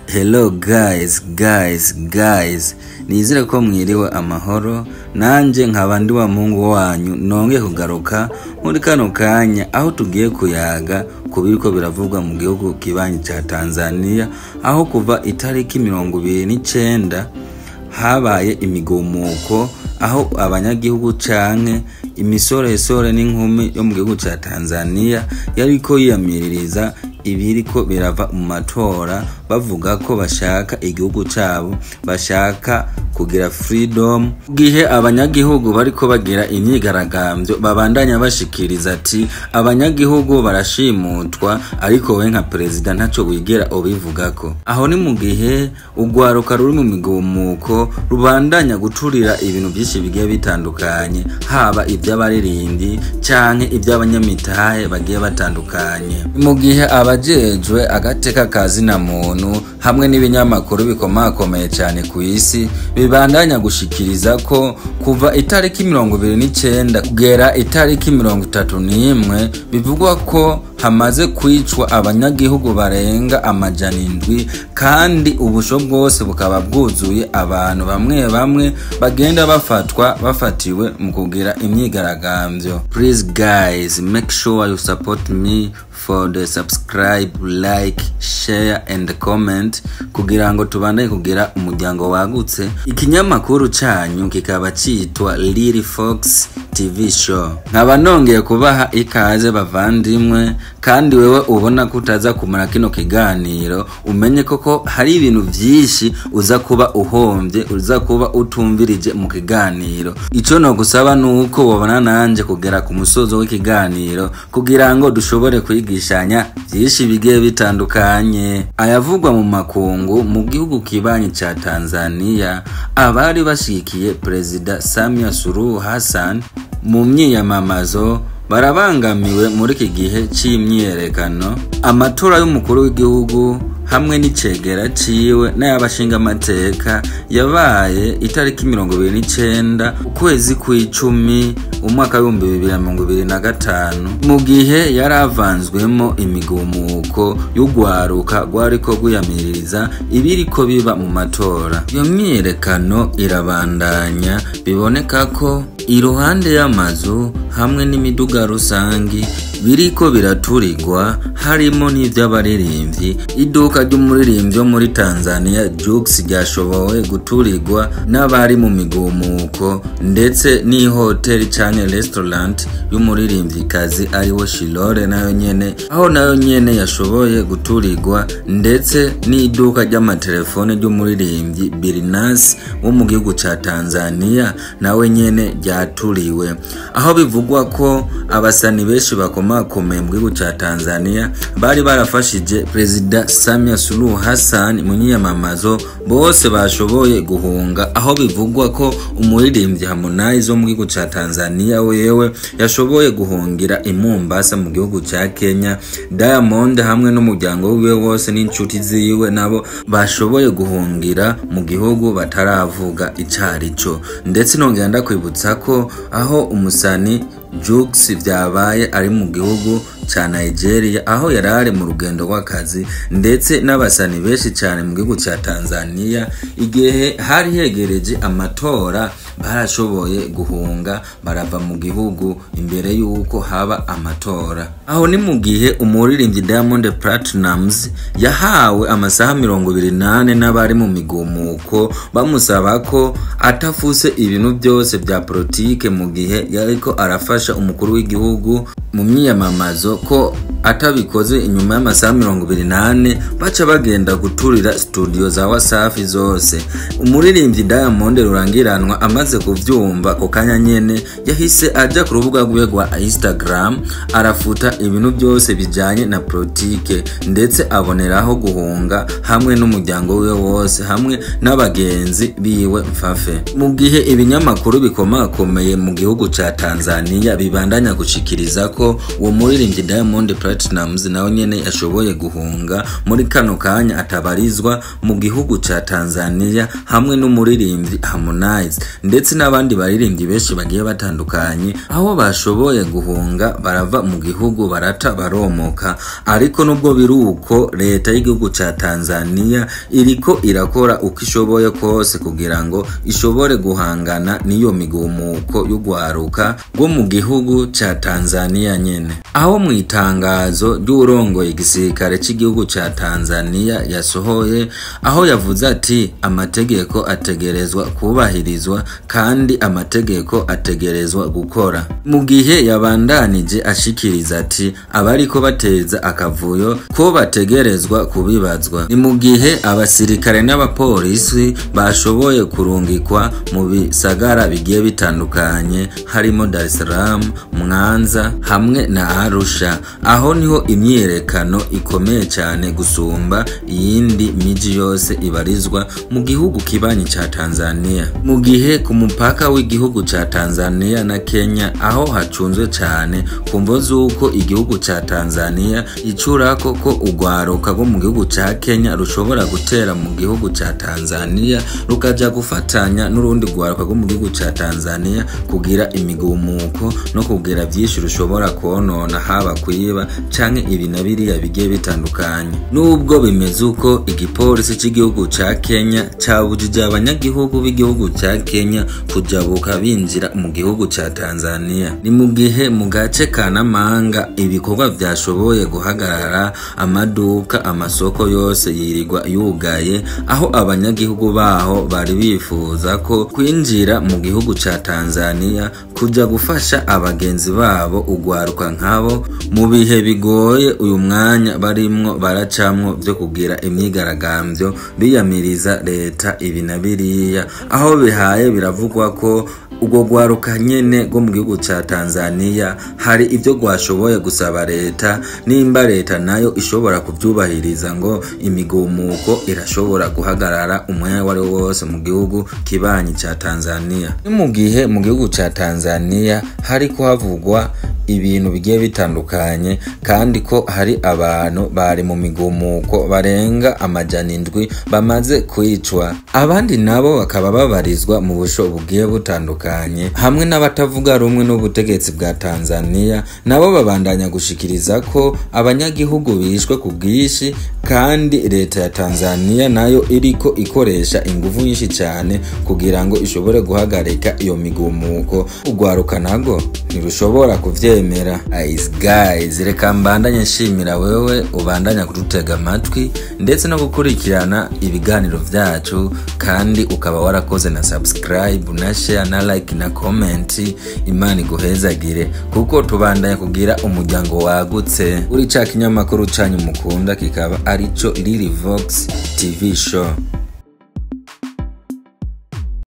Hello guys, guys, guys. Nizere ko mwiriwe amahoro, nanje nkaba ndi wa muhungu wanyu nongeye kugaruka muri kano kanya aho tugiye kuyaga ku biriko biravugwa mu gihugu kibanyi ca Tanzania, aho kuva itariki 29 habaye imigumuko, aho abanyagihugu canke imisoresore n'inkumi yo mu gihugu ca Tanzania yariko yiyamiririza ibiriko birava mu matora, bavuga ko bashaka igihugu cabo, bashaka kugira freedom. Gihe abanyagihugu bariko bagira imyigaragambyo babandanya bashikiriza ati abanyagihugu barashimutwa, ariko we nka perezida ntaco wigera ubivugako. Aho ni mu gihe urwaruka ruri mu migumuko rubandanya guturira ibintu byinshi bigiye bitandukanye, haba ivy'abaririmbyi canke ivy'abanyamitahe bagiye batandukanye. Mu gihe abajejwe agateka kazina muntu hamwe n'ibinyamakuru bikomakomeye cyane ku isi bibandanya gushikiriza ko kuva itariki 29 kugera itariki 31 bivugwa ko hamaze kwicwa abanyagihugu barenga 700, kandi ubusho bwose bukaba bwuzuye abantu bamwe bamwe bagenda bafatwa bafatiwe mu kugira imyigaragambyo. Please guys, make sure you support me for the subscribe, like, share and comment kugira ngo tubandanye kugira umuryango wagutse. Ikinyamakuru canyu kikaba citwa Lily Fox TV Show. Nkaba nongeye kubaha ikaze bavandimwe, kandi wewe ubona ko utaza kumara kino kiganiro umenye koko hari ibintu vyinshi uza kuba uhombye, uza kuba utumvirije mu kiganiro. Ico no gusaba nuko wabona nanje kugera ku musozo w'ikiganiro kugira ngo dushobore kwigishanya vyinshi bigiye bitandukanye. Ayavugwa mu makungu mu gihugu kibanyi ca Tanzania, abari bashigikiye Perezida Samia Suluhu Hassan mu myiyamamazo barabangamiwe muri iki gihe c'imyiyerekano. Amatora y'umukuru w'igihugu hamwe n'icegera ciwe n'ayabashinga amateka yabaye itariki 29 ukwezi kw'icumi umwaka w'ibihumbi bibiri na mirongo ibiri na gatanu, mu gihe yaravanzwemo imigumuko y'urwaruka rwariko rwiyamiririza ibiriko biba mu matora. Iyo myiyerekano irabandanya, biboneka ko iruhande y'amazu hamwe n'imiduga rusangi biriko biraturirwa, harimo n'ivy'abaririmbyi. Iduka ry'umuririmbyi wo muri Tanzania Jux ryashobowe guturirwa n'abari mu migumuko, ndetse n'ihoteli canke restaurant y'umuririmvyikazi ariwe Shilore nayo nyene, aho nayo nyene yashoboye guturirwa, ndetse n'iduka ry'amatelefone ry'umuririmbyi Billnass wo mu gihugu ca Tanzania nawe nyene ryaturiwe. Aho bivugwa ko abasani benshi bakomakomeye mu gihugu ca Tanzania bari barafashije Perezida Samia Suluhu Hassan mu myiyamamazo bose bashoboye guhunga, aho bivugwa ko umuririmbyi Harmonize wo mu gihugu ca Tanzania wewe yashoboye guhungira i Mombasa mu gihugu ca Kenya. Diamond hamwe n'umuryango wiwe wose n'inshuti ziwe nabo bashoboye guhungira mu gihugu bataravuga icarico. Ndetse nongera ndakwibutsa ko aho umusani Jux vyabaye ari mu gihugu ca Nigeria, aho yarari mu rugendo rw'akazi, ndetse n'abasani benshi cyane mu gihugu ca Tanzania igihe hari hegereje amatora barashoboye guhunga barava mu gihugu imbere yuko haba amatora. Aho ni mu gihe umuririmbyi Diamond Platnumz yahawe amasaha 24 n'abari mu migumuko bamusaba ko atafuse ibintu byose vya politike mu gihe yariko arafasha umukuru w'igihugu mu myiyamamazo, ko atabikoze inyuma y'amasaha 24 baca bagenda guturira studio za Wasafi zose. Umuririmbyi Diamond rurangiranwa amaze kuvyumva ko kanya nyene yahise aja ku rubuga rwiwe rwa Instagram arafuta ibintu byose bijanye na politike, ndetse aboneraho guhunga hamwe n'umuryango wiwe wose hamwe n'abagenzi biwe mfafe. Mu gihe ibinyamakuru bikomakomeye mu gihugu ca Tanzania bibandanya gushikiriza ko uwo muririmbyi Diamond Platnumz nawe nyene yashoboye guhunga muri kano kanya atabarizwa mu gihugu ca Tanzania hamwe n'umuririmbyi Harmonize, ndetse ndetse n'abandi baririmbyi benshi bagiye batandukanye, aho bashoboye guhunga barava mu gihugu barata baromoka. Ariko nubwo biruko, leta y'igihugu ca Tanzania iriko irakora uko ishoboye kose kugira ngo ishobore guhangana n'iyo migumuko y'ugwaruka rwo mu gihugu ca Tanzania nyene. Aho mu itangazo ry'urongoye igisirikare c'igihugu ca Tanzania yasohoye, aho yavuze ati amategeko ategerezwa kubahirizwa kandi amategeko ategerezwa gukora. Mu gihe yabandanije ashikiriza ati abariko bateza akavuyo ko bategerezwa kubibazwa. Ni mu gihe abasirikare n'abapolisi bashoboye kurungikwa mu bisagara bigiye bitandukanye harimo Dar es Salaam, Mwanza hamwe na Arusha. Aho niho imyiyerekano ikomeye cyane gusumba iyindi miji yose ibarizwa mu gihugu kibanyi ca Tanzania. Mu gihe ku mupaka w'igihugu ca Tanzania na Kenya aho hacunzwe cyane kumvo z'uko igihugu ca Tanzania icurako ko ugwaruka rwo mu gihugu ca Kenya rushobora gutera mu gihugu ca Tanzania rukaja gufatanya n'urundi rwaruka rwo mu gihugu ca Tanzania kugira imigumuko no kugira byinshi rushobora konona, haba kwiba canke ibi na biriya bigiye bitandukanye. Nubwo bimeze uko, igipolisi c'igihugu ca Kenya cabujije abanyagihugu b'igihugu ca Kenya kujabuka binjira mu gihugu ca Tanzania. Ni mu gihe mu gace ka Namanga ibikorwa vyashoboye guhagarara, amaduka, amasoko yose yirirwa yugaye, aho abanyagihugu baho bari bifuza ko kwinjira mu gihugu ca Tanzania kuja gufasha abagenzi babo ugwaruka nkabo mu bihe bigoye uyu mwanya barimwo baracamwo vyo kugira imyigaragambyo biyamiriza leta ibi na biriya. Aho bihaye biravugwa ko ubwo rwaruka nyene rwo mu gihugu ca Tanzania hari ivyo rwashoboye gusaba leta, nimba leta nayo ishobora kuvyubahiriza ngo imigumuko irashobora guhagarara umwanya wari wose mu gihugu kibanyi ca Tanzania. Ni mu gihe mu gihugu ca Tanzania hari kuhavugwa ibintu bigiye bitandukanye, kandi ko hari abantu bari mu migumuko barenga 700 bamaze kwicwa, abandi nabo bakaba babarizwa mu busho bugiye butandukanye, hamwe n'abatavuga rumwe n'ubutegetsi bwa Tanzania nabo babandanya gushikiriza ko abanyagihugu bishwe ku bwinshi, kandi leta ya Tanzania nayo iriko ikoresha inguvu nyinshi cyane kugira ngo ishobore guhagarika iyo migumuko. Ugwaruka nago ntirushobora kuvyemera. Guys, reka mbandanye nshimira wewe ubandanya kudutega amatwi ndetse no gukurikirana ibiganiro vyacu, kandi ukaba warakoze na subscribe na share na like na comment. Imana iguhezagire kuko tubandanya kugira umuryango wagutse. Uri ca kinyamakuru canyu mukunda kikaba arico Lily Vox TV Show.